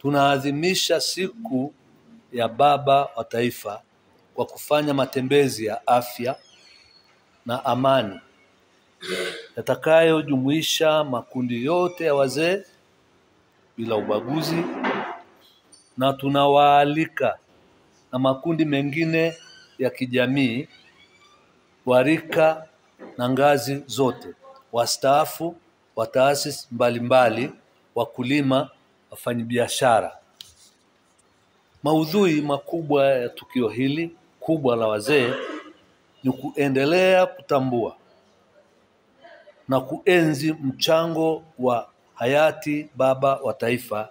Tunaadhimisha siku ya Baba wa Taifa kwa kufanya matembezi ya afya na amani yatakayojumuisha makundi yote ya wazee bila ubaguzi, na tunawaalika na makundi mengine ya kijamii wa rika na ngazi zote, wastaafu, wa taasisi mbalimbali, wakulima, wafanyabiashara. Maudhui makubwa ya tukio hili kubwa la wazee ni kuendelea kutambua na kuenzi mchango wa hayati Baba wa Taifa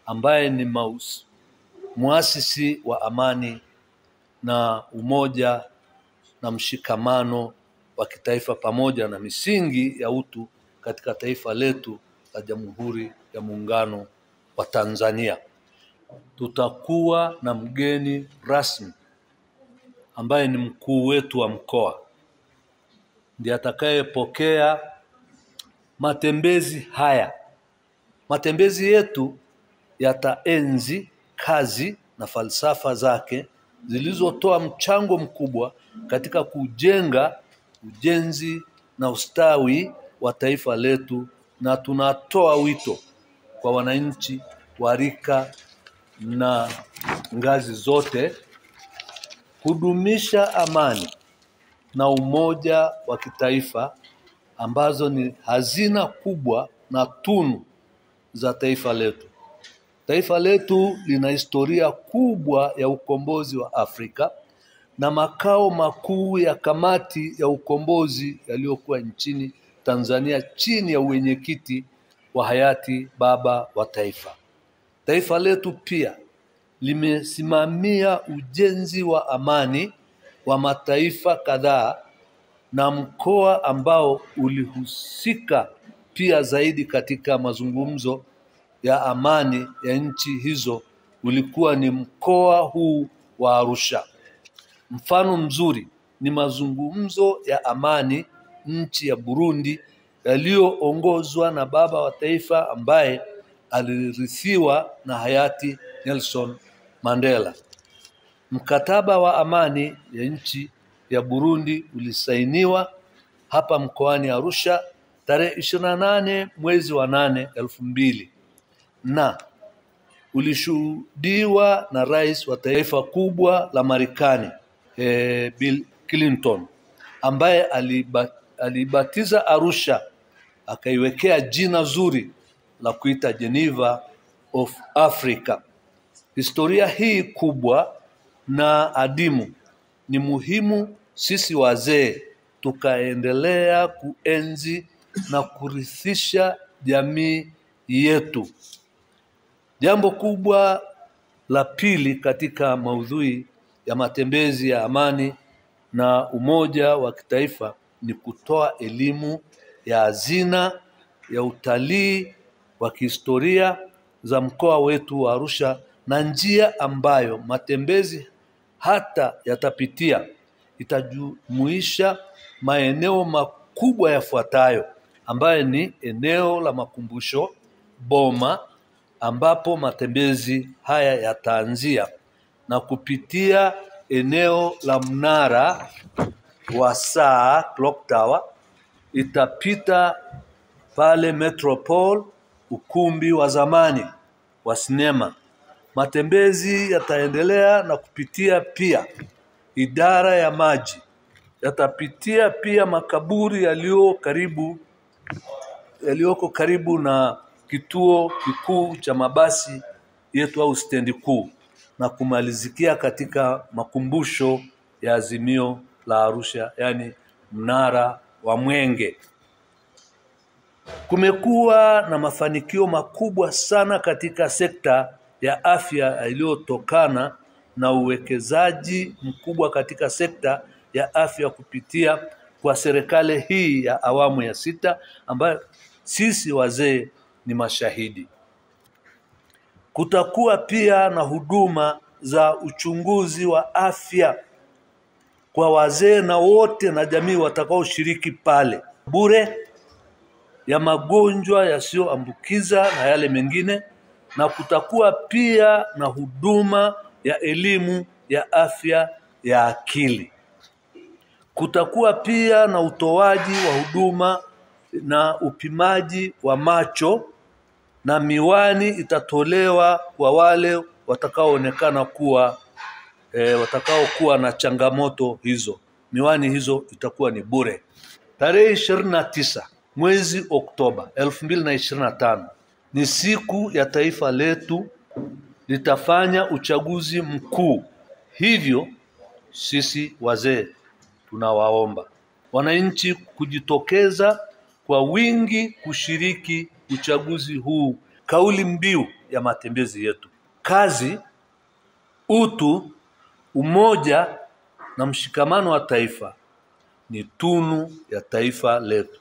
ambaye ni muasisi wa amani na umoja na mshikamano wa kitaifa pamoja na misingi ya utu katika taifa letu la Jamhuri ya Muungano wa Tanzania. Tutakuwa na mgeni rasmi ambaye ni mkuu wetu wa mkoa, ndiye atakayepokea matembezi haya. Matembezi yetu yataenzi kazi na falsafa zake zilizotoa mchango mkubwa katika kujenga ujenzi na ustawi wa taifa letu, na tunatoa wito kwa wananchi wa rika na ngazi zote kudumisha amani na umoja wa kitaifa ambazo ni hazina kubwa na tunu za taifa letu. Taifa letu lina historia kubwa ya ukombozi wa Afrika na makao makuu ya kamati ya ukombozi yaliyokuwa nchini Tanzania chini ya uwenyekiti wa hayati Baba wa Taifa. Taifa letu pia limesimamia ujenzi wa amani wa mataifa kadhaa, na mkoa ambao ulihusika pia zaidi katika mazungumzo ya amani ya nchi hizo ulikuwa ni mkoa huu wa Arusha. Mfano mzuri ni mazungumzo ya amani nchi ya Burundi yaliyoongozwa na Baba wa Taifa ambaye alirithiwa na hayati Nelson Mandela. Mkataba wa amani ya nchi ya Burundi ulisainiwa hapa mkoani Arusha tarehe 28 mwezi wa 8 2000 na ulishuhudiwa na rais wa taifa kubwa la Marekani Bill Clinton, ambaye alibatiza Arusha akaiwekea jina zuri la kuita Geneva of Africa. Historia hii kubwa na adimu ni muhimu sisi wazee tukaendelea kuenzi na kurithisha jamii yetu. Jambo kubwa la pili katika maudhui ya matembezi ya amani na umoja wa kitaifa ni kutoa elimu ya hazina ya utalii wa kihistoria za mkoa wetu wa Arusha na njia ambayo matembezi hata yatapitia itajumuisha maeneo makubwa yafuatayo, ambayo ni eneo la makumbusho Boma, ambapo matembezi haya yataanzia, na kupitia eneo la mnara wa saa Clock Tower, itapita pale Metropole, ukumbi wa zamani wa sinema. Matembezi yataendelea na kupitia pia idara ya maji, yatapitia pia makaburi yaliyoko karibu na kituo kikuu cha mabasi yetu au stendi kuu, na kumalizikia katika makumbusho ya Azimio la Arusha, yani mnara wa Mwenge. Kumekuwa na mafanikio makubwa sana katika sekta ya afya iliyotokana na uwekezaji mkubwa katika sekta ya afya kupitia kwa serikali hii ya awamu ya 6 ambayo sisi wazee ni mashahidi. Kutakuwa pia na huduma za uchunguzi wa afya kwa wazee na wote na jamii watakaoshiriki pale, bure, ya magonjwa yasiyoambukiza na yale mengine, na kutakuwa pia na huduma ya elimu ya afya ya akili. Kutakuwa pia na utoaji wa huduma na upimaji wa macho, na miwani itatolewa kwa wale watakaoonekana kuwa watakaokuwa na changamoto hizo. Miwani hizo itakuwa ni bure. Tarehe 29 mwezi Oktoba 2025 ni siku ya taifa letu litafanya uchaguzi mkuu. Hivyo sisi wazee tunawaomba wananchi kujitokeza kwa wingi kushiriki uchaguzi huu. Kauli mbiu ya matembezi yetu: kazi, utu, umoja na mshikamano wa taifa ni tunu ya taifa letu.